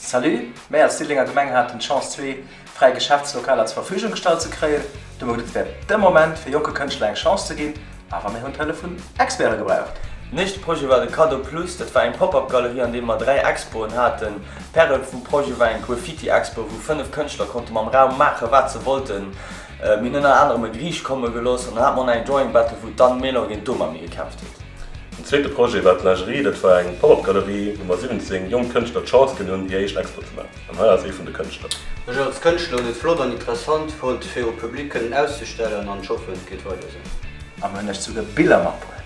Salut, Mär als Diddelenger Gemeng haten d'Chance zwee fräi Geschäftslokaler zur Verfügung gestallt ze kréien. Du hu mer geduet, et wär de Moment fir jonke Kënschtler eng Chance ze ginn, awer mir hunn d'Hëllef vun Experte gebraucht. Den éischte Projet war de Cadeau Plus. Dat war eng Pop-up-Galerie an deem mer 3 Expoen haten. D'Pärel vum Projet war eng Graffiti-Expo, wou 5 Kënschtler konnte mam Raum maache wat se wollten. Mir hunn ënner anerem e Griich komme gelooss an dann hate mer och nach eng Drawing Battle, wou d'Anne Mélan géint d'Omami gekämpft huet. Den zweete Projet war d'Lingerie. Dat war eng Pop-up-Galerie, wou mer 17 jonk Kënschtler d'Chance ginn hunn, hir éischt Expo ze maachen. An hei ass ee vun de Kënschtler. Ech als Kënschtler hunn et flott an interessant fonnt viru Public kënnen auszestellen an ech hoffen et geet weider esou. A mir hunn iech souguer Biller matbruecht.